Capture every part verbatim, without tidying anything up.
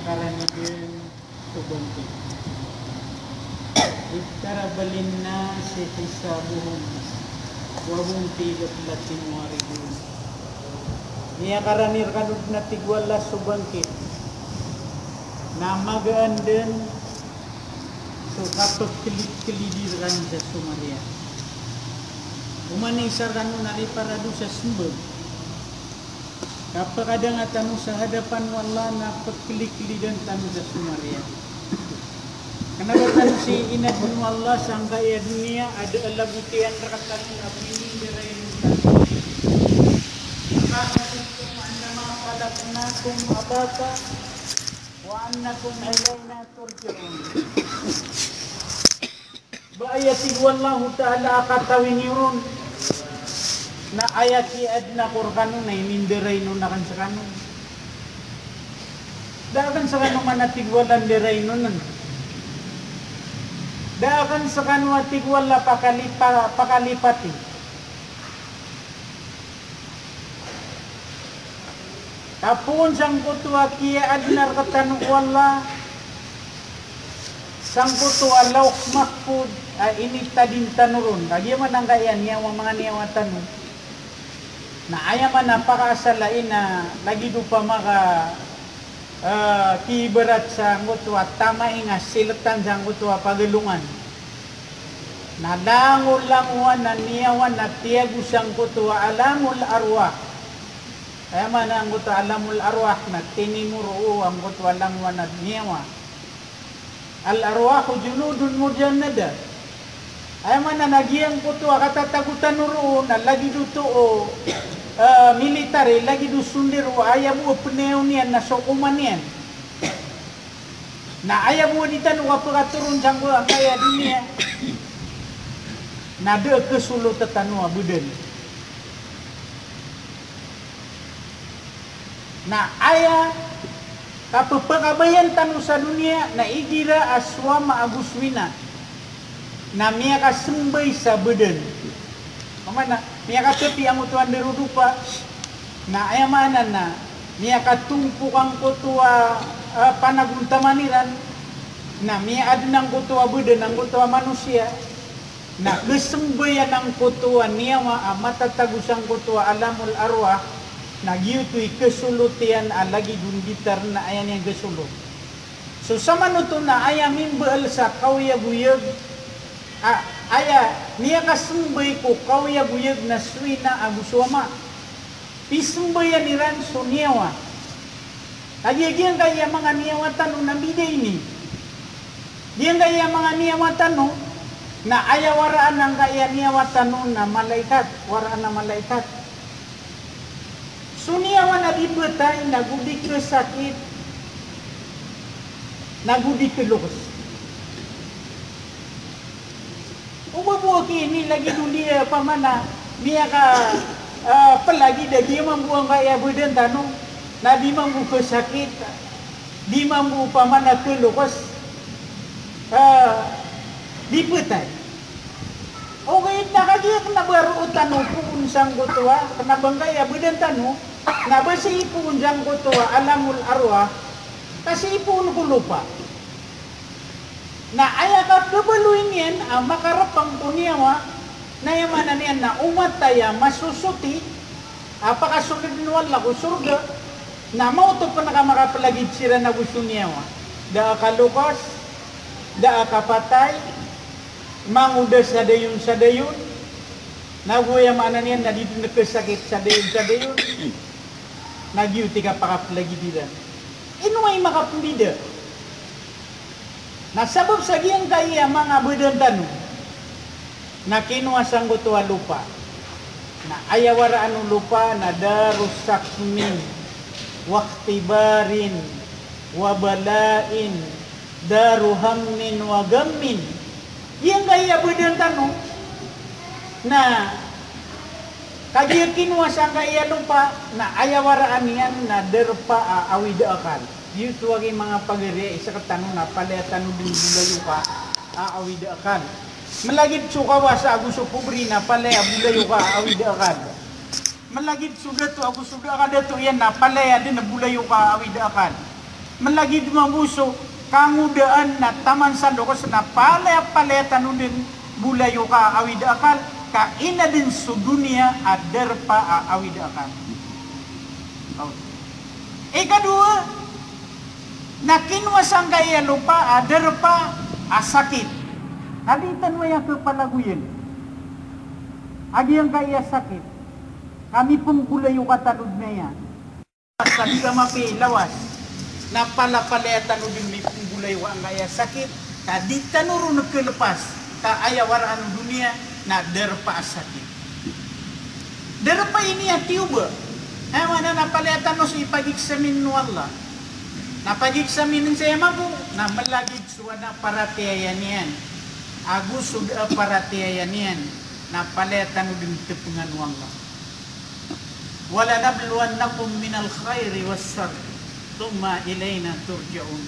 Karanigan so bangkit. Iqtaraba linnasi hisabuhum wa hum fi ghaflatin mu'ridun. Miyakarani rkano dn, a tig o Allah, so bangkit na magaan dn so kapkliklidi rkano sa somariya. Oman i isa rkano na riparado sa smbag, kapakadanga tano sa hadapan o Allah na pkliklidan tano sa somariya. Kna ba tano sii inadn o Allah sangkaya doniya a da a lagot iyan rktano na binindaray on tano. Am hasibtum annama khalaqnakum abathan wa annakum ilayna turja'un. Ba aya tig o Allahu Ta'ala a katawi niyo ron na aya kiyaadna ko rkano na inindaray on akn skano. Da akn skano man, a tig o Allah, ndaray on. Da akn skano, a tig o Allah, pakalipa-, pakalipati. Ka poon sangkoto a kiyaadna rktano o Allah sangkoto a Lawh Mahfudh a initadin tano ron. Kagiya man angkaya niyawa, manga niyawa tano. Na aya man a pakaasal a ina lagid o pamaka, eh, kiibarat sangkoto a tamaing a siltan sangkoto a pagalongan. Na langolangowan a niyawa na tiyago sangkoto a alamul arwah. Aya maana angkoto a alamul arwah na tinimo roo angkoto a langowan a niyawa. Al arwahu junudun mujannada. Aya maana na giyangkoto a katatago tano roo na lagid oto o, eh, military, lagid o sondaro, aya bo a pnayaw niyan na so koman iyan. Na aya bo a di tano kapakatoron sangkoto angkaya doniya na da a kasolot tano a badan. Na aya kapphakabayan tano sa doniya na igira a so ama ago so ina na miyakasmbay sa badan. Aya maana, miyakatpi angkoto a ndarodopa, na aya maana na miyakatompok angkoto a, a, panagontaman iran, na miyaadn angkoto a badan angkoto a manosiya, na ksmbayan angkoto a niyawa a matatago sangkoto a alamul arwah, na giyoto i kasolot iyan a lagid o nditar na aya niyan kasolot. So samanoto na aya mimbaal sa kaoyagoyag, a, aya miyakasmbay ko kaoyagoyag na so ina ago so ama. Pismbayan iran so niyawa. Kagiya giyangkaya manga niyawa tano na mbida ini. Giyangkaya manga niyawa tano na aya waraan angkaya niyawa tano na malaikat, waraan a malaikat. So niyawa na di phatay, na go di khasakit, na go di khalokes. Oba bo aki ini lagid o di, eh, pamana, miyaka, eh, plagid a di mambo angkaya badan tano, na di mambo khasakit, di mambo pamana khalokes, eh, di phatay. Ogaid na kagiya kna ba roo tano poon sangkoto a, kna ba angkaya badan tano, na ba sii poon sangkoto a alamul arwah, ka sii poon ko lopa. Na aya kababaloy niyan a makarapang ko niyawa, na aya maana niyan na o matay a masosoti a pakasoldn o Allah ko sorga, na maoto pn ka makaplagid siran ago so niyawa. Da a khalokes, da a kapatay, mangoda sa dayon sa dayon, na go aya maana niyan na di dn khasakit sa dayon sa dayon, na giyoto i kapakaplagid iran. Ino i makapmbida? Na sabap sa giyangkaya manga badan tano na kinowa sangkoto a lopa. Na aya waraan o lopa na daru saqmin wa ikhtibarin wa bala'in, daru hammin wa ghammin. Giyangkaya badan tano na kagiya kinowa sangkaya lopa na aya waraan iyan na darpa a awid a akal. Giyoto aki manga pagari a isa rktano na palaya tano dn bolayoka a awid a akal. Mlagid so kawasa ago so pobri na palaya bolayoka a awid a akal. Mlagid so dato ago so da-, kadato iyan na palaya dn bolayoka a awid a akal. Mlagid mambo so kangodaan na taman sa loks na palaya, palaya tano dn bolayoka a awid a akal, ka ina dn so doniya a darpa a awid a akal. Ikadowa, na kinowa sangkaya lopa a darpa a sakit. Na di tano aya khapalagoyan a giyangkaya sakit, ka miphmbolayoka tano dn aya. Sa di ka mapiya i lawas, na palapalaya tano dn miphmbolayoka angkaya sakit, ka di tano ron khalpas, ka aya waraan o doniya na darpa a sakit. Darpa ini a tiyoba. Aya maana na palaya tano so ipag-examine o Allah. Na pag-examine saya mambo, na mlagid so adn a paratiyaya niyan ago so da a paratiyaya niyan, na palaya tano dn tpngan o Allah. "Walanabluwannakum minal khayri was sharri, thumma ilayna turja'un."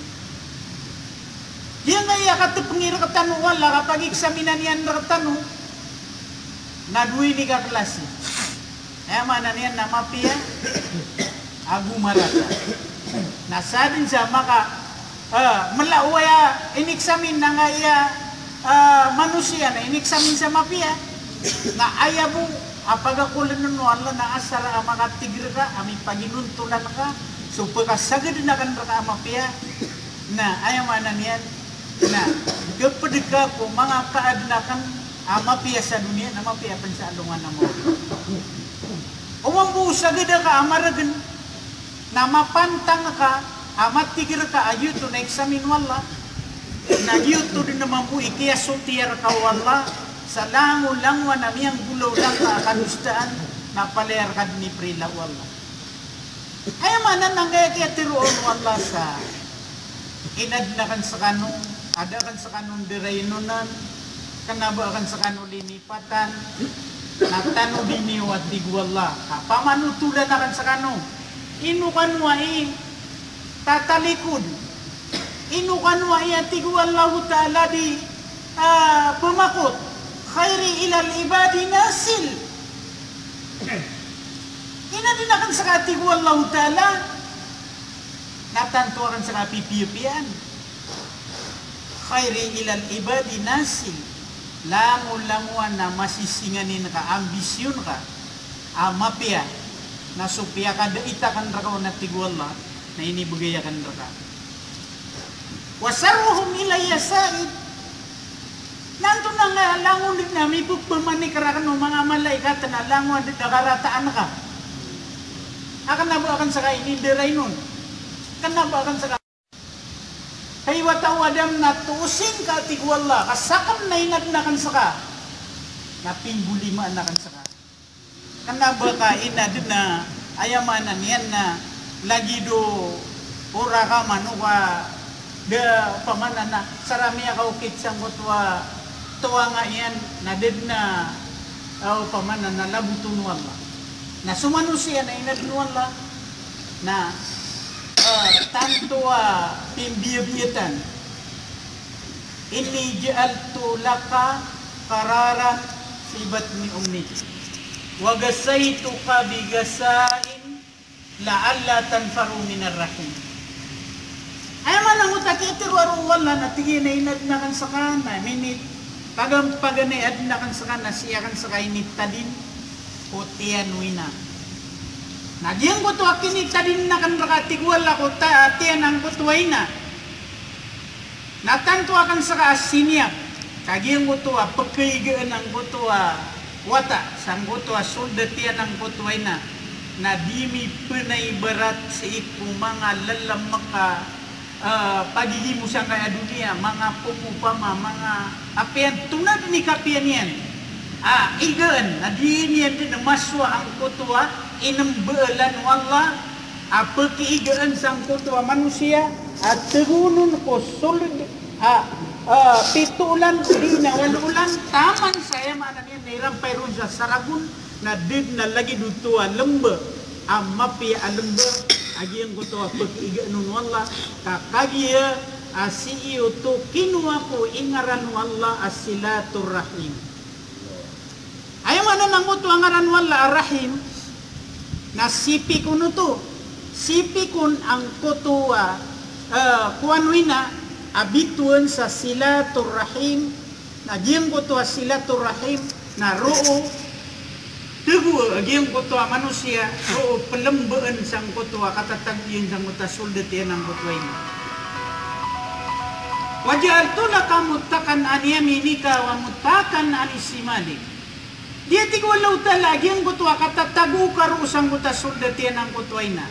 Giyangkaya katpngi rktano o Allah, kapag-examine iyan rktano, na dowa ini ka klasi. Aya maana niyan na mapiya ago marata. Na sadn sa maka, ah, mala o aya in-examine angkaya, ah, manosiya na in-examine sa mapiya. Na aya bo a pagakoln o Allah na asar a makatig rka a mipaginontolan ka so pkasagdn akn rka a mapiya. Na aya maana niyan na khapd ka ko manga kaadn akn a mapiya sa doniya, na mapiya pn sa alongan a maori. O mambo o sagad aka a margn, na mapantang ka a matig rka a giyoto na examine o Allah, na giyoto dn mambo i kiyasotiya rka o Allah sa langolangowan a miyanggolawla ngka a kadosaan, na palaya rka dn i prila o Allah. Aya maana na angkaya kiyatharoa on o Allah sa inadn akn skano, a da akn skano ndarainonan, kna ba akn skano linipatan, na tanodi niyo a tig o Allah. Ka pamanotolan akn skano, ino kano ai tatalikod, ino kano ai a tig o Allahu Ta'ala di, ah, pmakot, "Khayri ilal ibadi nasil." Inadn akn ska a tig o Allahu Ta'ala, na tanto akn ska pipiyapiyaan. "Khayri ilal ibadi nasil." Langolangowan a masisinganin ka, ambisyon ka a mapiya, na so piyakadait akn rka on a tig o Allah, na inibgay akn rka. "Wa sharruhum ilayya sa'id." Na antonaa nga langon dn a mipphamanik rakn o manga malaikat na langon a da karataan ka a kna ba akn ska inindarainon, kna ba akn ska. Hay wata o Adam, na toosing ka a tig o Allah, ka sakn na inadn akn ska, na pinggolimaan akn ska. Kna ba ka inadn a, aya maana niyan na lagid o raka mano ka da, opama na, na sa rami a kaokit sangkoto a toanga iyan, na da dn a, ah, opama na, na laboton o Allah. Na so manosiya na inadn o Allah na, ah, tanto a pimbiyabiyatan. "Inni ja'altu laka qararan fi batni ummik, wa ghashaytuka bi ghasha'in la'alla tanfaru minar rahim." Aya maana oto a kiyatharoa o Allah na tig iyan a inadn akn ska na minit, pagan, paganay adn akn ska na sii akn ska initadin ko tiyan o ina. Na giyangkoto a kinitadin akn rka a tig o Allah ko ta-, tiyan angkoto a ina, na tanto akn ska a siniyap, ka giyangkoto a pkaigaan angkoto a wata sangkoto a sold a tiyan angkoto a ina, na di mipnaibarat sii ko manga lalmk a, ah, pagigimo sangkaya doniya, manga pokopama, manga apiya antonaa dn i kapiya niyan a igaan, na di niyan dn masowa angkoto a inmbaalan o Allah a pkiigaan sangkoto a manosiya a tgoon on ko sold a, ah, pito olan, odi na walo olan, taman sa, aya maana niyan na irampay ron sa saragon, na da dn a lagid oto a lmba a mapiya a lmba a giyangkoto a pkiigaan on o Allah, ka kagiya a sii oto kinowa ko ingaran o Allah a Silatur Rahim. Aya maana angkoto a ngaran o Allah a Rahim, na sipik on oto, sipik on angkoto a Eh, kowan o ina a bitowan sa silatur rahim, na giyangkoto a silatur rahim na roo tagoa a giyangkoto a manosiya, roo pelembaan sangkoto a katatago iyan sangkoto a sold a tiyan angkoto a ina. Wa ja'altu laka muttaka'an an yaminika wa muttaka'an an shimalik. Di a tig o Allahu Ta'ala a giyangkoto a katatago ka roo sangkoto a sold a tiyan angkoto a ina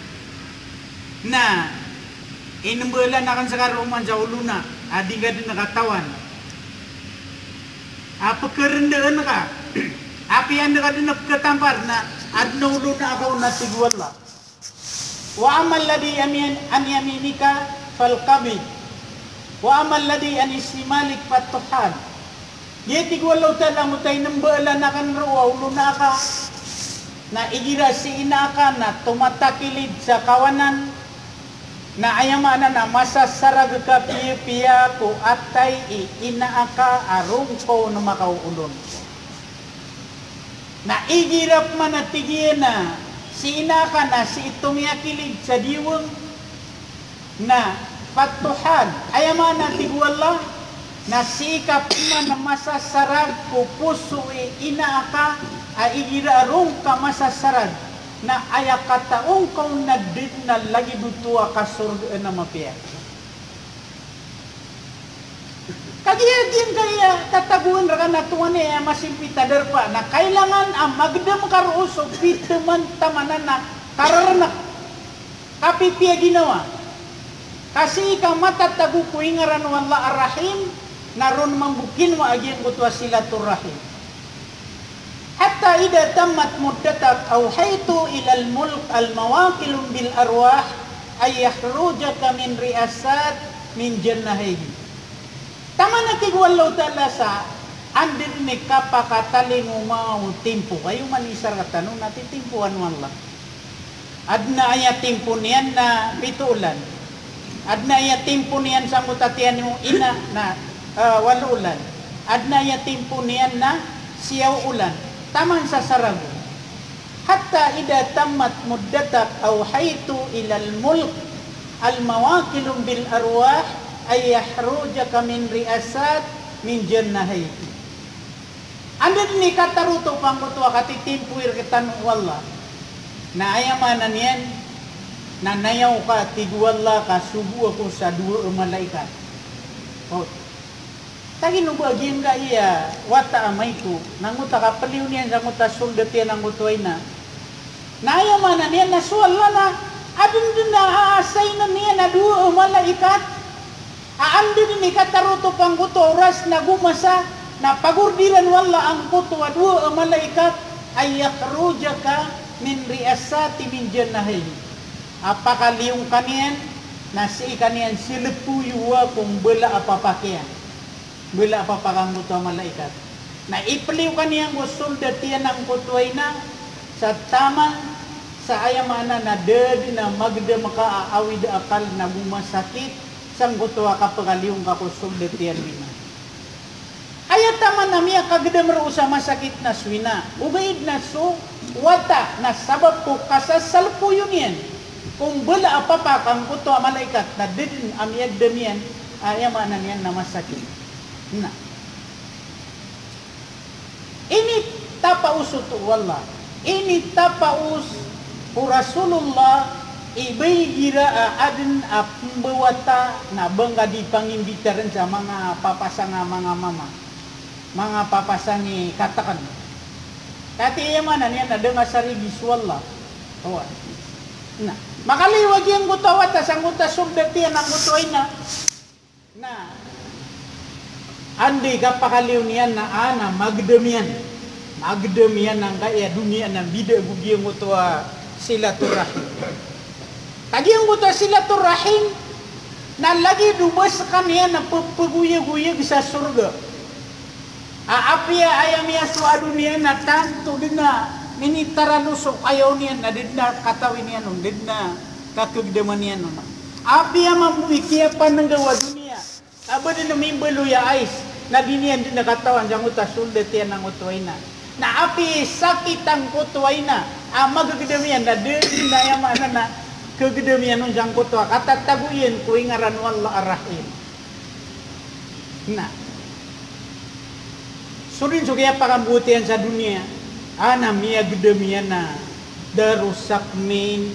na inembaalan aken seka roo man sa olo na, a di ka den katawan. A pekerendaan ka, apiya anda ka den peketampar na aden a olo na aka on a tig o Allah. Wa ammal ladhi an yaminika falqabid. Wa ammal ladhi an shimalik fattuhan. Di a tig o Allahu Ta'ala, angkoto a inembaalan aken roo a olo na aka, na igira si ina aka na tomatakilid sa kawanan, na aya maana na masasarag ka piyapiya ko atay i ina aka a roo ngka on makaoolon. Na igira pman a tig iyan a si ina aka na sii tomiyakilid sa diwang, na fattuhan, aya maana tig o Allah, na sii ka pman masasarag ko poso i ina aka a igira a roo ngka masasarag, na aya kataong ka on na da den a lagid oto a kasorgaan a mapiya. Kagiya giyangkaya tatagoan reka na tonganay a masimpit a darpa, na kailangan a magedam ka roo so piteman tamanan a karerenek, kapipiya ginawa. Ka sii ka matatago ko ingaran o Allah Ar-Rahim, na ron mambo kinowa a giyangkoto a silatur rahim. Hatta idha tammat muddatak awhaytu ilal mulk al muwakilun bil arwah an yahrujaka min ri'asat min janahayhi. Taman a tig o Allahu Ta'ala sa anda den i kapakatalingoma o timpo. Kagiya man i isa rektano na titimpoan o Allah. Aden a aya timpo niyan na pito olan. Aden a aya timpo niyan sangkoto a tiyan o ina na, eh, walo olan. Aden a aya timpo niyan na siyaw olan. Taman sa sarago. Hatta idha tammat muddatak awhaytu ilal mulk al muwakilun bil arwah an yahrujaka min ri'asat min janahayhi. Anda den i katarotop angkoto a katitimpoy rektano o Allah. Na aya maana niyan, na nayaw ka, tig o Allah, ka sogo ako sa dowa a malaikat. O. Tagino ba giyangkaya wata a maito, na angkoto a kapeliyo niyan sangkoto a sold a tiyan angkoto a ina. Na aya maana niyan na so Allah na aden den a aasaynan iyan a dowa a malaikat. A anda den i katarotop angkoto a oras na go masa, na pagordiran o Allah angkoto a dowa a malaikat, an yakhrujaka min ri'asati min janahayhi. A pakaliyo ngka niyan, na sii ka niyan selepoyowa ko mbala a papak iyan. Mbala a papak angkoto a malaikat. Na ipeliyo ka niyan ko sold a tiyan angkoto a ina, sa taman sa aya maana na da den a magedam ka a awid a akal na go masakit, sangkoto a kapekaliyo ngka ko sold a tiyan o ina. Aya taman a miyakagedam roo sa masakit na so ina, ogaid na so wata na sabap ko kasasalepoyon iyan ko mbala a papak angkoto a malaikat na da den a miyagedam iyan, aya maana niyan na masakit. Na initapaos oto o Allah, initapaos o Rasulullah i ba igira a aden a pembawata na ba ngka di pangimbitaren sa manga papasang a manga mama, manga papasang i kataken. Kati aya maana niyan na da ngka sarigi so Allah. Oway. Na makaliyo a giyangkoto a wata sangkoto a sold a tiyan angkoto a ina. Na anda i kapakaliyo niyan na, a, na magedam iyan. Magedam iyan angkaya doniya na mbida ago giyangkoto a silaturrahim. Ka giyangkoto a silaturrahim na lagid o ba sekaniyan na pepegoyagoyag sa sorga. A, apiya aya miyasowa a doniya na tanto den a minitaralo so kayaw niyan na da den a katawi niyan on, da den a kakegedama niyan on. Apiya mambo i kiyapanenggaw a doniya, a ba den a mimbaloy a ais, na di niyan den a katawan sangkoto a sold a tiyan angkoto a ina. Na apiya i sakit angkoto a ina a magegedam iyan na da den a, aya maana na Kagdam iyan on sangkoto a katatago iyan ko ingaran o Allah Ar-Rahim. Na so dn so kiyapakamboat iyan sa doniya, a na miyagdam iyan a daru saqmin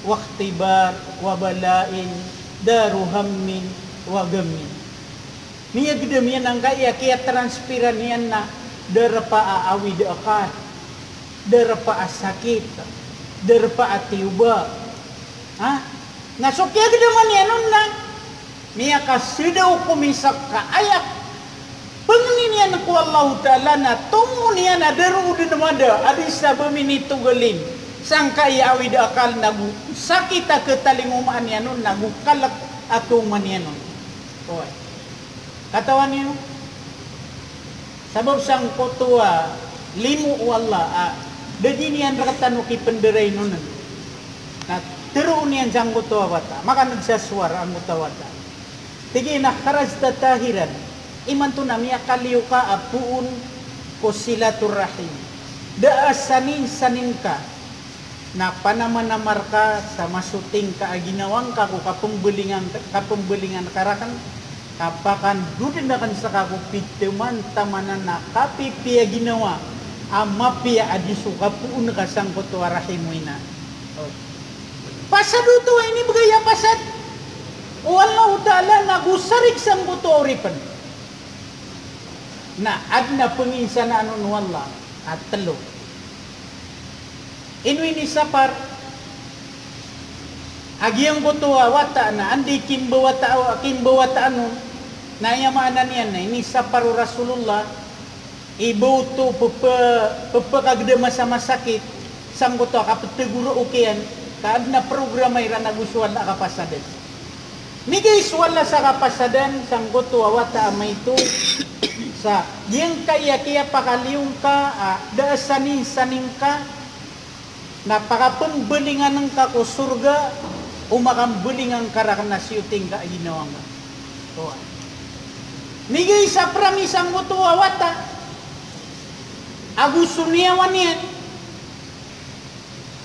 wa ikhtibar wa bala'in, daru hammin wa ghammin. Miyagdam iyan angkaya kiyatransferan iyan na darpa a awid a akal, darpa a sakit, darpa a tiyoba. Ha? Na so kiyagdaman iyan on na miyakasadaw ko misak ka aya pangnin iyan ko Allahu Ta'ala na tomo niyan a daru dn mada a di sa ba minitogalin sangkaya awid a akal na go sakit a katalingomaan iyan on na go kalk a toman iyan on. Oway. Katawan iyo? Sabap sangkoto a limo o Allah a da dii niyan rktano kipndarainon. Na tharoon iyan sangkoto a wata, makan'g sa sowar angkoto a wata. Tig iyan a kharajta tahiran, imanto na miyakaliyo ka a poon ko silaturrahim. Da a sanin-sanin ka na panamanamar ka sa masoting ka a ginawa ngka ko kapmbalingan, kapmbalingan ka rakn, ka pakandodn akn ska ko pitaman-tamanan a kapipiya ginawa a mapiya a di so kapoon ka sangkoto a rahim o ina. Pasad oto a inibgay a pasad o Allahu Ta'ala na go sarig sangkoto a oripn. Na adn a pnginsanaan on o Allah a tlo. Ino inisapar a giyangkoto a wata na anda i kimbawata, kimbawataan on, na aya maana niyan na inisapar o Rasulullah i ba oto ppha-, pphakagdama sa masakit sangkoto a kaptagorok iyan, ka adn a programa iran ago so Allah a kapasadan. Migay so Allah sa kapasadan sangkoto a wata a maito sa giyangkaya kiyapakaliyo ngka a da a sanin-sanin ka na pakapmbalingan ngka ko sorga o makambalingan ka rakn a siyoting ka a ginawa ngka. Oway. Migay sa promise angkoto a wata ago so niyawa niyan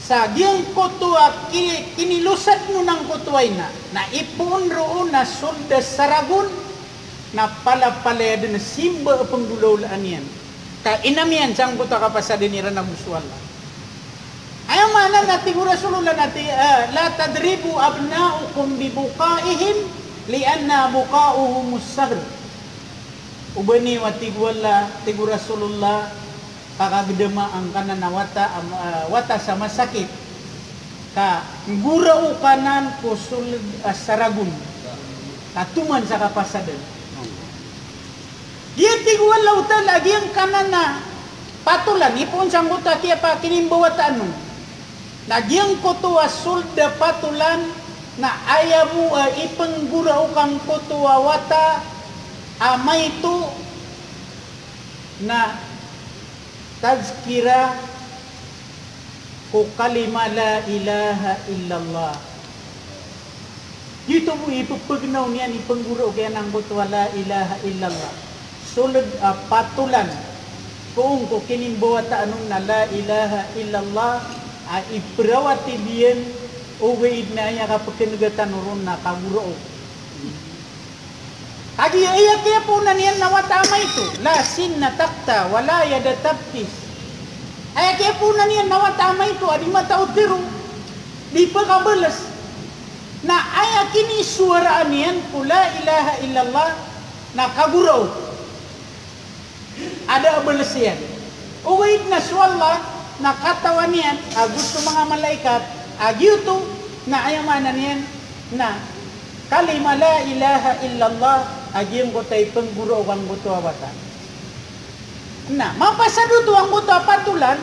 sa giyangkoto a ki-, kinilosad on angkoto a ina, na ipoon roo na sold a saragon, na palapalaya dn simba a pnggolawlaan iyan. Ka inam iyan sangkoto a kapasadan iran ago so Allah. Aya maana na tig o Rasulullah na ti-, eh, "La tadribu abna'akum bi bukaihim, li anna buka'ahumus sahr." Oba niyo a tig o Allah, tig o Rasulullah, pakagdama angkanan a wata, am-, ah, wata sa masakit. Ka nggorao ka nan ko sold a saragon. Ka toman sa kapasadan. Giya tig o Allahu Ta'ala a giyangkanan a patolan, ipoon sangkoto a kiyapakinimbawataan on. Na giyangkoto a sold a patolan, na aya bo a ipnggorao kangkoto a wata a maito, na tazkira ko kalima la ilaha illallah. Giyoto bo i pphagnaw niyan i pnggorao kiyan angkoto a la ilaha illallah. Sold a patolan ko ong ko kinimbawataan on na la ilaha illallah a iphrawatib iyan, ogaid na aya kapkn'ga tano ron na kagorao. Kagiya aya kiyapoonan iyan na wata a maito, la sinna takta, wa la yada tabtis. Aya kiyapoonan iyan na wata a maito a di mataw tharo, di pkabls. Na aya kinisowaraan iyan ko la ilaha illallah na kagorao. A da a bls iyan. Ogaid na so Allah na katawan iyan ago so manga malaikat a giyoto na aya maana niyan na kalima la ilaha illallah a giyangkoto a ipnggorao kangkoto a wata. Na mapasad oto angkoto a patolan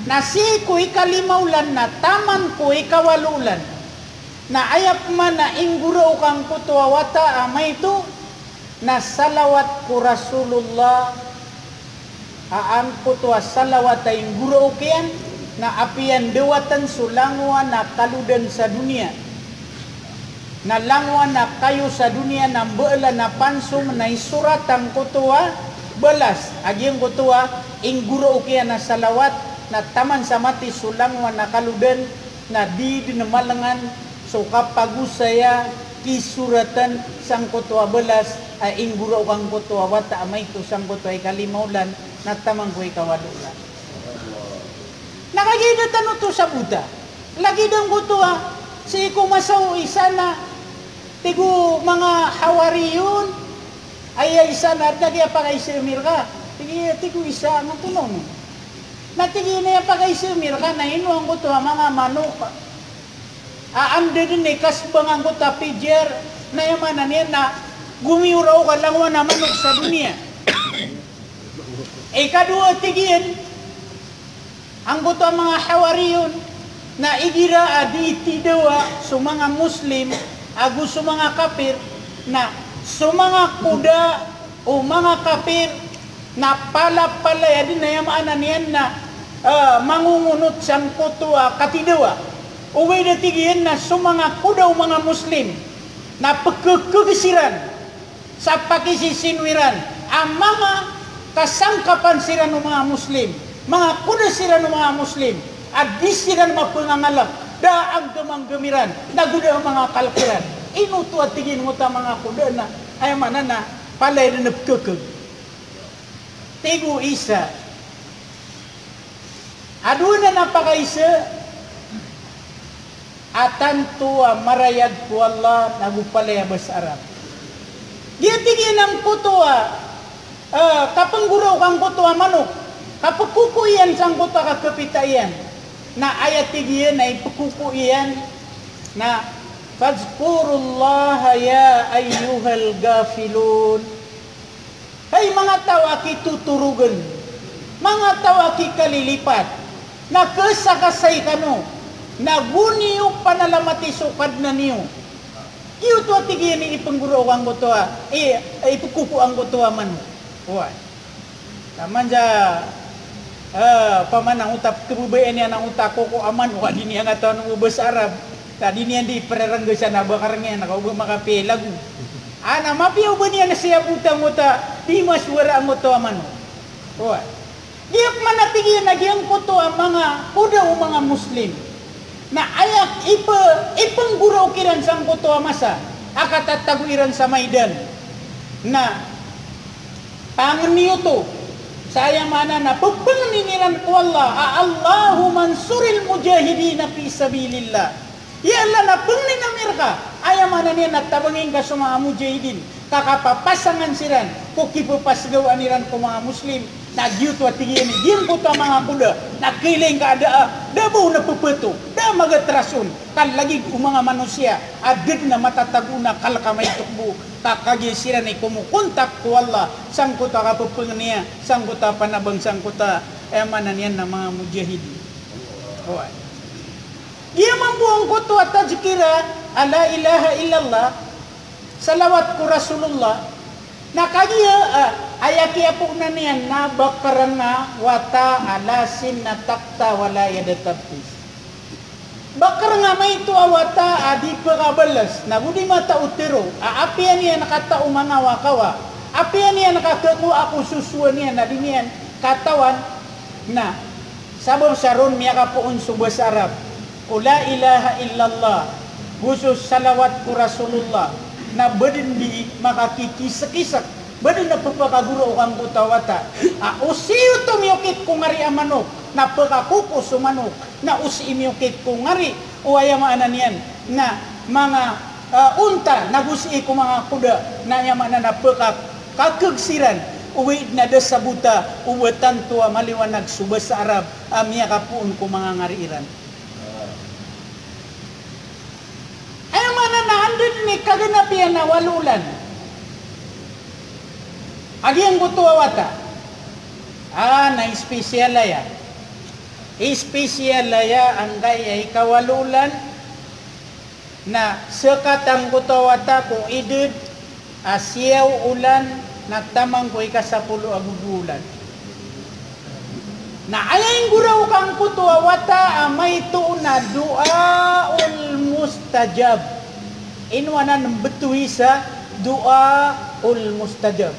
na sii ko ikalima olan na taman ko ikawalo olan. Na aya pman a inggorao kangkoto a wata a maito na salawat ko Rasulullah, a angkoto a salawat a inggorao kiyan, na apiya ndawatn so langowan a kalodan sa doniya, na langowan a kayo sa doniya na mbaalan a pansom na isorat angkoto a balas a giyangkoto a inggorao kiyan a salawat, na taman sa mati so langowan a kalodan, Na di dn malangan so kapagosaya, kisoratan sangkoto a balas a inggoraok angkoto a wata a maito sangkoto a ikalima olan na taman ko ikawalo olan. Na kagiya da tano oto sabota. Lagid angkoto a sii ko masa o isa na tig o manga Hawariyun, aya isa na, adn a kiyapakaiza ami rka. Tig iyan, tig o isa, antonaa on? Na tig iyan a aya pakaiza ami rka na ino angkoto a manga manok a anda dn i kasbang angkoto a pijar, na aya maana niyan na gomiyoraok a langowan a manok sa doniya. Ikadowa, tig iyan, angkoto a manga Hawariyun, na igira a dii tidawa so manga Muslim ago so manga kapir, na so manga koda o manga kapir na palapalaya dn, aya maana niyan na, eh, mangongonot sangkoto a katidawa. Ogaid a tig iyan na so manga koda o manga Muslim na pkhkhg siran sa pakisisino iran a manga kasangkapan siran o manga Muslim, manga koda siran o manga Muslim, a di siran mapangangalk, da a anggamanggam iran, na go da a manga kalk iran. Ino oto a tig iyan oto a manga koda na, aya maana na palaya dn pkhkhg. Tig o isa, adowa anan a pakaiza a tanto a marayag ko Allah na go palaya basa Arab. Giya tig iyan angkoto a, eh, kapnggoraok angkoto a manok, kapkoko iyan sangkoto a kakapita iyan. Na aya tig iyan a ipkoko iyan na, "Fadhkurullaha ya ayyuhal ghafilun." Hay manga taw a kitotorogan, manga taw a kikalilipat, na khasakasay kano, na go niyo panalamati so Kadnan iyo. Giyoto a tig iyan i ipnggoraok angkoto a, i, ipkoko angkoto a manok. Oway. Taman sa, eh, opama na oto a pkhababayaan iyan a oto a koko a manok a di niyan katawan o ba basa Arab. Ka di niyan di prerenggesan a ba kareng iyan ka o ba makapiya i lago. Ana mapiya o ba niyan siyabotan oto a di masowara angkoto a manok. Oway. Giya pman a tig iyan a giyangkoto a manga koda o manga Muslim na aya ip-, ipnggoraok iran sangkoto a masa a katatago iran sa Maidan. Na pangni oto sa aya maana na pphangnin iran ko Allah a, "Allahumma ansuril mujahidina fi sabilillah." Ya Allah, na pangnin ami rka, aya maana niyan na tabangi ngka so manga mujahidin, ka kapapasangan siran ko kipphasgawaan iran ko manga Muslim. Na giyoto a tig iyan i giyangkoto a manga koda na kailay ngka a da a, da a ba on pphto, da a magatras on, ka lagid o manga manosiya a da dn a matatago na kalk a maito bo, ka kagiya siran i komokontak ko Allah sangkoto a kappangniya, sangkoto a panabang, sangkoto a, aya maana niyan na manga mujahidin. Oway. Giya mambo angkoto a tadhkira a la ilaha illallah, salawat ko Rasulullah, na kagiya, ah, aya kiyapoon iyan na bakrnga wata a la sinna tahta wa la yada tabtis. Bakrnga maito a wata a di pkhabalas, na go di matao tero, a apiya niyan katao manga wakawa, apiya niyan kakhakowa ko sosowa niyan a di niyan katawan, na sabap sa ron miyakapoon so basa Arab ko la ilaha illallah, go so salawat ko Rasulullah, na ba dn di makakikiskisek, ba dn a pphakagoraok angkoto a wata a o sii oto miyokit ko ngari a manok, na pkhakoko so manok, na o sii miyokit ko ngari o, aya maana niyan na manga, ah, onta, na go sii ko manga koda, na aya maana na pkhakakg siran, ogaid na da sabota o ba tanto a maliwanag so basa Arab a miyakapoon ko manga ngari iran. Aya maana na anda dn i kaganap iyan a walo olan a giyangkoto a wata. Ah, na espesyal aya. Espesyal aya angkaya ikawalo olan. Na skat angkoto a wata ko idad a siyaw olan na taman ko ikasapolo ago dowa olan. Na aya inggoraok angkoto a wata a maito na du'aul mustajab. Ino anan mbtowi sa du'aul mustajab.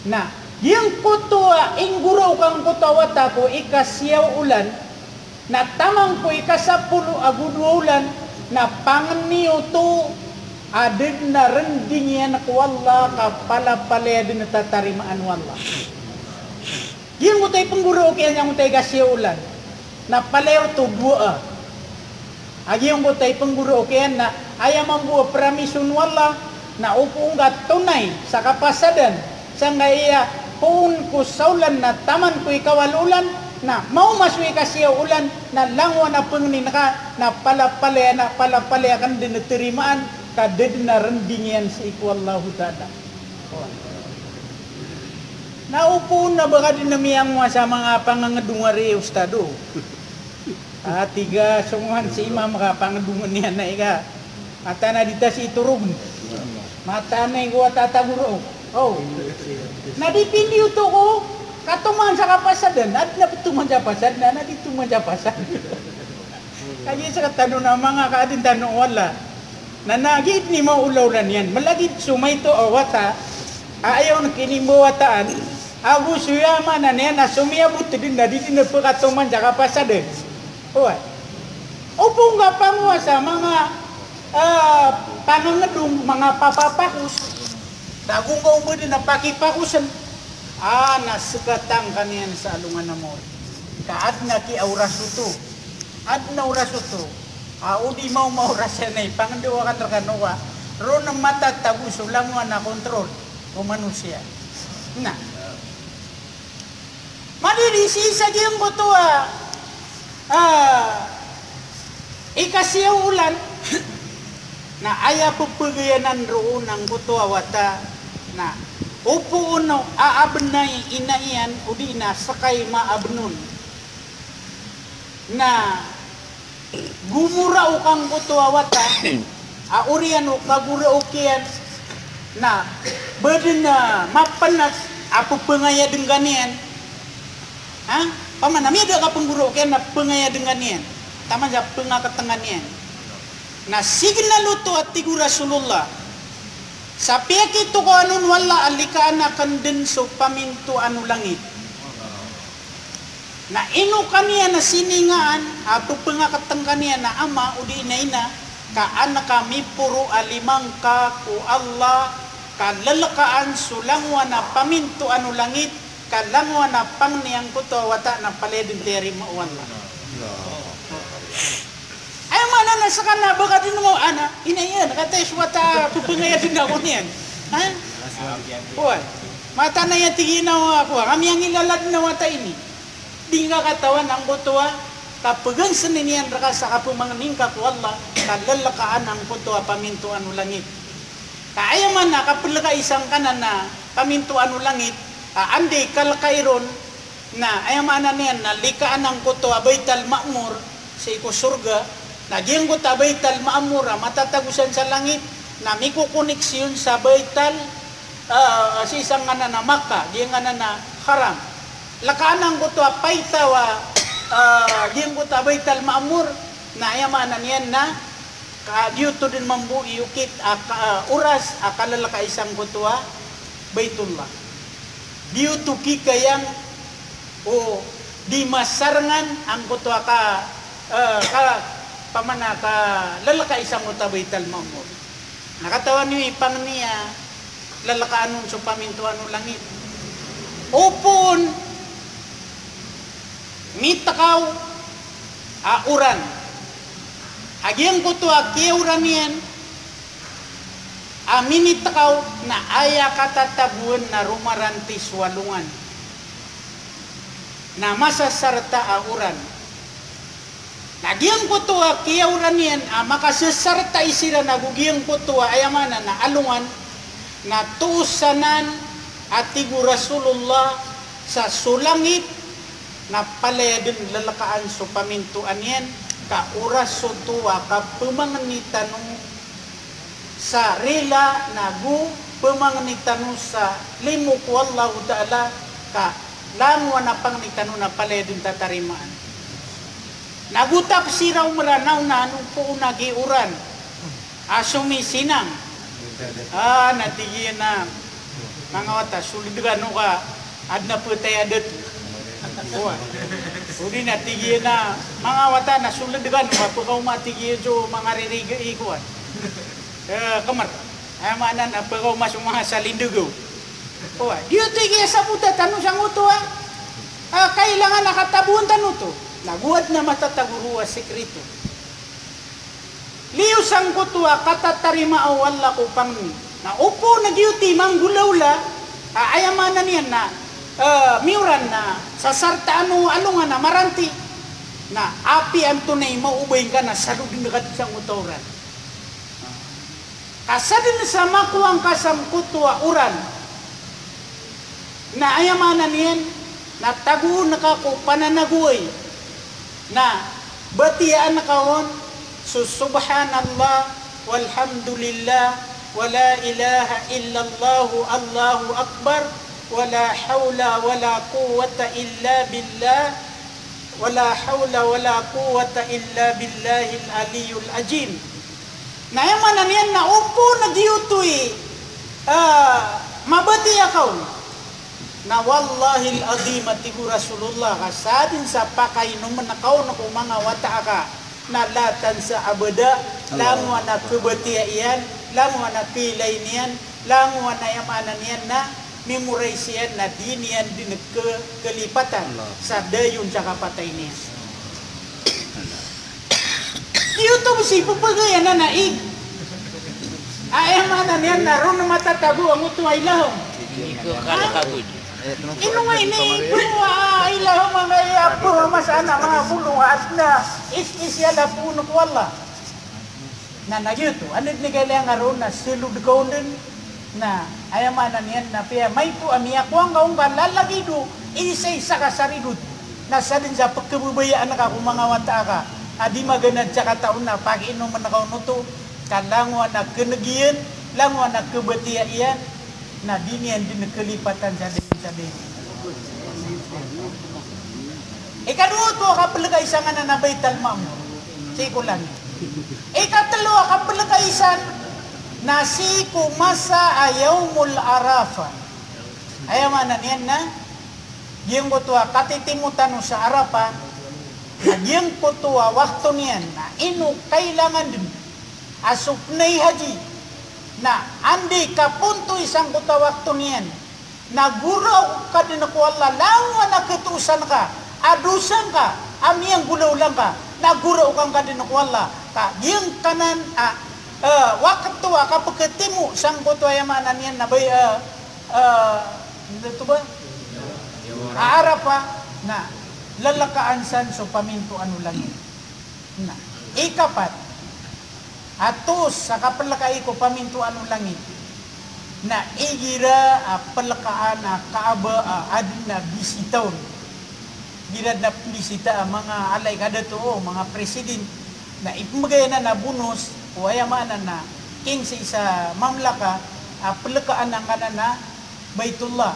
Na giyangkoto a inggoraok angkoto a wata ko ikasiyaw olan, Na taman ko ikasapolo ago dowa olan, na pangni oto a da dn a rnding iyan ko Allah ka palapalaya dn a tatarimaan o Allah. Giyangkoto i pnggoraok iyan giyangkoto i kasiyaw olan, na palaya oto dowa a. A giyangkoto i pnggoraok iyan na aya mambo a promise o Allah, na o poon ka tonay sa kapasadan, sangkaya poon ko saolan na taman ko ikawalo olan, na maoma so ikasiyaw olan, na langowan a pangnin ka, na palapalaya, na palapalaya ka dn a tarimaan, ka da dn a rnding iyan sii ko Allahu Ta'ala. Na o poon na ba ka dn a miyangowa sa manga pangangdong a ri ustado. A tig a songowan si imam ka pangdongan iyan na ika. Mataan a di ta sii torogn. Mataan a iko a tatagoro. O. Na di pindi oto ko katoman sa kapasadan, adn a ptoman sa pasad, na, na di toman sa pasad. Kagiya sktano na manga kaadn tano o Allah. Na, na giya dn i maolaola niyan. Malagid so maito a wata a aya on kinimbawataan. Ago so aya maana niyan na somiyabot dn na di dn a pkatoman sa kapasadan. Oway. O poon ka pangowa sa manga, ah, pangangdong, manga papapakos. Tago ngka o ba dn a pakipakosn. Ah, na sktang ka niyan sa alongan a mawri. Ka adn a kiyaoras oto. Adn a oras oto. Ah, o di maoma oras iyan ay pangndao akn rkano ka roo na matatago so langowan a kontrol ko manosiya. Na. Madidi sii sa giyangkoto a, ah, ikasiyaw olan, na aya pphagiyanan roo angkoto a wata, na o poon o aabn i ina iyan, odi na ska i maabn on. Na gomoraok angkoto a wata, a oriyan o kagoraok iyan, na ba dn a mapnat a pphangayadn ka niyan. Ha? Pamana, miyada ka pnggoraok iyan na pphangayadn ka niyan. Taman sa pngakatngan iyan. Na signal oto a tig o Rasulullah. Sa piyakitokawan on o Allah a likaan akn dn so pamintoan o langit. Na ino ka niyan a siningaan a pphangakatng ka niyan a ama odi na ina, ka an ka miporo a lima ngka ko Allah, ka llkaan so langowan a pamintoan o langit, ka langowan a pangni angkoto a wata na palaya dn tiyarima o Allah. Aya maana na ska na ba ka dn mo ana, ina iyan, kataya so wata a pphangayadn ako niyan. Ha? Oway. Mataan a aya tig iyan a kowa, ka miyangilala dn a wata ini. Di ngka katawan angkoto a kapgnsn iyan rka sa kapmangni ngka ko Allah, ka llkaan angkoto a pamintoan o langit. Ka aya maana a kaplkai sangkanan a pamintoan o langit, ka anda i kalkai ron, na aya maana niyan na likaan angkoto a Baital Ma'mur sii ko sorga, na giyangkoto a Baital Ma'mur a matatago san sa langit, na mikokoneksiyon sa Baital, ah, sii sangkanan a Makkah, giyangkanan a Haram. Lkaan angkoto a paitaw a, ah, giyangkoto a Baital Ma'mur, na aya maana niyan na ka giyoto dn mambo i okit a ka, ah, oras a kalllkai sangkoto a Baitullah. Giyoto kikayang o di masarngan angkoto a ka, eh, ka, pamana ka llkai sangkoto a Baital Ma'mur. Na katawan iyo i pangni a llkaan on so pamintoan o langit. Opama on mitkaw a oran. A giyangkoto a kiyaoran iyan a minitkaw na aya katatagoan na romarantis o alongan. Na masasarta a oran. Na giyangkoto a kiyaoran iyan a makasasarta i siran ago giyangkoto a aya maana na alongan, na toos anan a tig o Rasulullah sa so langit na palaya dn llkaan so pamintoan iyan, ka oras oto a kapmangni tano sa rila nago pmangni tano sa limo ko Allahu Ta'ala, ka langowan a pangni tano na palaya dn tatarimaan. Nago tafsir o Mranaw na ano po na giyoran a somisinang. Ah, na tig iyan a manga wata, sold kano ka adn a ptay a dato. Oway. Odi na tig iyan a manga wata na sold kano, pkaoma tig iyan so manga ririga i kowan. Eh, kmr. Aya maana na pkaoma so manga salindgaw. Oway, giyoto i kiyasabota tano sangkoto a, ah, kailangan a kataboan tano oto. Na go adn a matatago roo a sikrito. Liyo sangkoto a katatarimaa o Allah ko pangni. Na opama na giyoto i manggolawla, a, aya maana niyan na, eh, miyoran na sasartaan o alongan a maranti. Na apiya antonaa i maobay ngka na salodn ka dn sangkoto a oran. Ka sadn sa makowa ngka sangkoto a oran. Na aya maana niyan, na tagoon ka ko pananagoway. Na batiyaan ka on so subhanallah, walhamdulillah, wala ilaha illallah, Allahu akbar, wala hawla wala quwwata illa billah, wala hawla wala quwwata illa billahil aliyyil azim. Na aya maana niyan na opama na giyoto i, ah, mabatiya ka on. Na wallahil azim, a tig o Rasulullah, ka sadn sa pakainomn ka on ko manga wata aka, na la tansa abada, langowan a khabatiya iyan, langowan a khailay niyan, langowan a aya maana niyan na memorize iyan, na di niyan dn kha-, khalipatan sa dayon sa kapatay niyan. Giyoto bo si pphagayan anan a ig. Aya maana niyan na ron matatago angkoto a ilahom. Ino nga ini, ino a ilahom a nga iya pphamasan a manga bolo a adn a is-, isyal a poon ko Allah. Na, na giyoto, anda dn i kailangan ron na salod ka on dn, na aya maana niyan na apiya maito a miyakowa ngka on ka lalagid o isaisa ka sa ridot. Na sadn sa pkhababayaan ka ko manga wata aka a di maganad sa katao na pakiinomn ka on oto, ka langowan a khaneg iyan, langowan a khabatiya iyan, na di niyan dn khalipatan sa dayon sa dayon. Ikadowa oto a kaplkaisa nganan a Baital Ma'mur, sii ko langit. Ikatlo a kaplkaisan na sii ko masa a Yawmul Arafah. Aya maana niyan na giyangkoto a katitimo tano sa Arafah, na giyangkoto a wakto niyan na ino kailangan dn a so pnay haji, na anda i kapontoy sangkoto a wakto niyan, na goraok ka dn ko Allah, langowan a khatoosan ka a dosa ngka a miyanggolawla ngka, na goraok angka dn ko Allah. Ka giyangkanan a, eh, wakto a kapkhatimo sangkoto a aya maana niyan na bay-, eh, eh, anda oto ba? A Arafah, na lalkaan san so pamintoan o langit. Na ikapat a toos a kaplkai ko pamintoan o langit na igira a plkaan a Kaaba a adn a bisita on. Igira adn a pmbisita a manga ala i kadato, o manga president, na ipmbgay anan a bonus, o aya maana na king sii sa mamlaka a plkaan angkanan a Baitullah.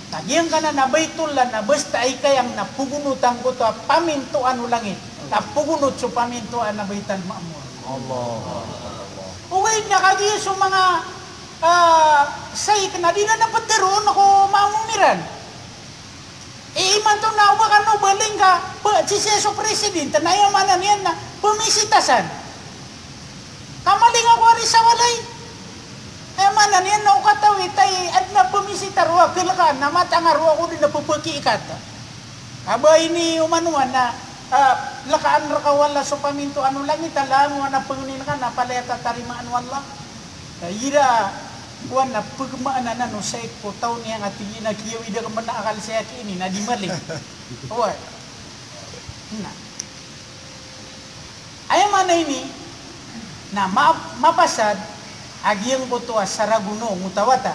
Na giyangkanan a Baitullah na basta i kayang na pgonot angkoto a pamintoan o langit. Na pgonot so pamintoan a Baital Ma'mur. Allah. Ogaid na kagiya so manga, ah, saik na di anan ptharoon ko ma'mum iran. I imanto na o ba kano baling ka, pa, sii so president, na aya maana niyan na pmisita san. Ka maling ako ari sa walay. Aya maana niyan na o katawi ta i adn a pmisita roo a khalkaan, na matanga roo ako dn a pphakiikat. Ka ba ini o manowa na, ah, lkaan rka o Allah so pamintoan o langit, a langowan a pngnin ka na palaya tatarimaan o Allah. Ka igira kowan na pgmaan anan o saik ko taw niyan a tig iyan a kiyawid akn pn a akal saya ki ini na di maling. Oway. Na. Aya maana ini na ma-, mapasad a giyangkoto a saragon o ngoto a wata.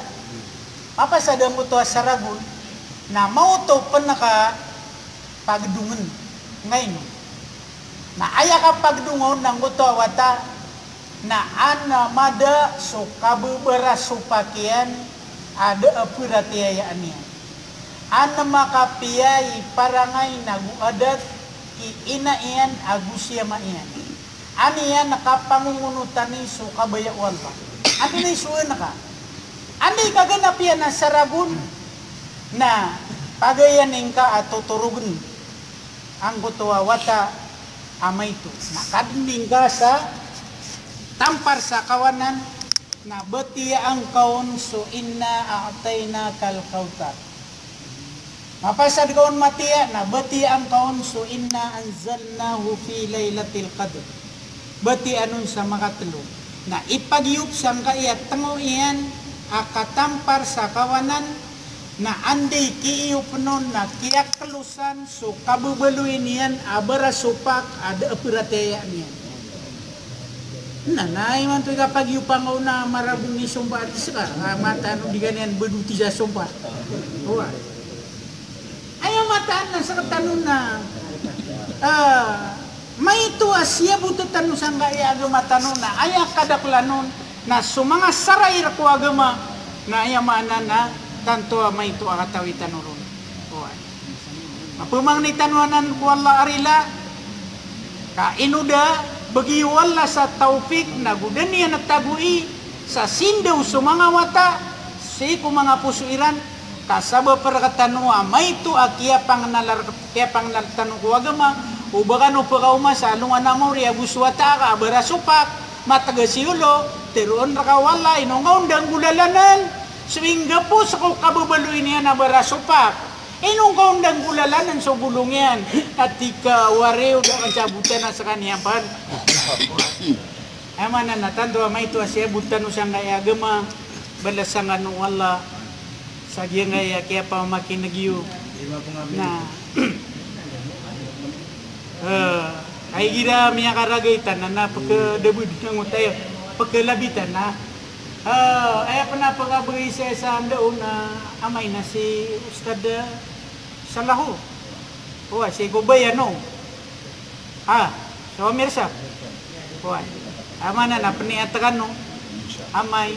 Mapasad angkoto a saragon na maoto pn ka pagdongn. Ngaino. Na aya kapagdong on angkoto a wata na an mada so kabbaras o pakiyan a da a pratiyayaan iyan. An makapiya i parangay nago adat ki ina iyan ago si ama iyan. An iyan kapangongonotani so kabaya o Allah. Anda i so ina ka. Anda i kaganap iyan a saragon na pagayan ingka a totorogn. anggoto a wata a maito. Na kadnding ka sa tampar sa kawanan, na batiya angka on so inna a'tainakal kawthar. Mapasad ka on matiya, na batiya angka on so inna anzalnahu fi lailatil qadr. Batiya anon sa makatlo. Na ipagiyop sangkaya tngo iyan a katampar sa kawanan, na anda i kiiyopn on na kiyaklosan so kababaloy niyan a barasopak a da a pratiyaya niyan. Na, na imanto i kapagiyop angka on na marabong i sompa a di ska, a mataan o di ka niyan bdoti sa sompa. Oway. Aya mataan na sktano na, ah, maito a siyabota tano sangkaya agama tano na aya kadaklan on na so manga sarair ko agama, na aya maana na tanto a maito a katawi tano ron. Oway. Mapmangni tano anan ko Allah a rila, ka ino da bgi o Allah sa tawfik na go da niyan tagoi sa sindaw so manga wata sii ko manga poso iran, ka sabap rktano a maito a kiyapangnal, kiyapangnal tano ko agama, o ba kano pkaoma sa alongan a maori ago so wata ka a barasopak, matgas i olo, tharoon rka o Allah, ino ngka on da nggolalanan so inggapos ko kababaloy niyan a barasopak. Ino ngka on da nggolalanan so bolong iyan, a tig ka wari o da ka sabotan a skaniyan pn. Aya maana na tanto a maito a siyabot tano sangkaya agama, balasan kano o Allah sa giyangkaya kiyapamakineg iyo. Na, eh, ay igira miyakaragay tano na pkdabd na ngotayo, pklabi tano. Eh, aya pn a pkabgay sa isa anda on na amay na si Ustad, eh, Salaho. Oway, si Gobay ano. Ah, so Amir sa. Oway. Aya maana na pniyat kano amay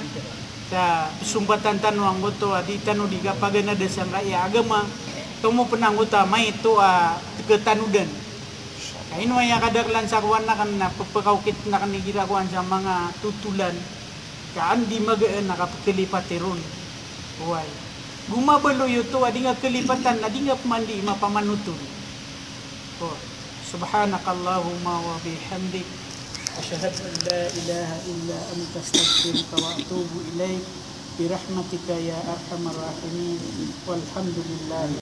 sa psombatan tano anggoto a di tano di kapaganada sangkaya agama. Tomo pn anggoto a maito a tktanodan. Ka ino aya kadaklan sa kowan akn na ppkaokit akn igira kowan sa manga totolan. Ka anda i magaan a kapklipat iron. Oway. Go mabaloy oto a di nga klipatan, a di nga pman di mapamanothol. O, subhanakallahumma wa bihamdik. Ashhadu an la ilaha illa anta, astaghfiruka wa atubu ilaik. Birahmatika ya arhamar rahimin. Walhamdulillahi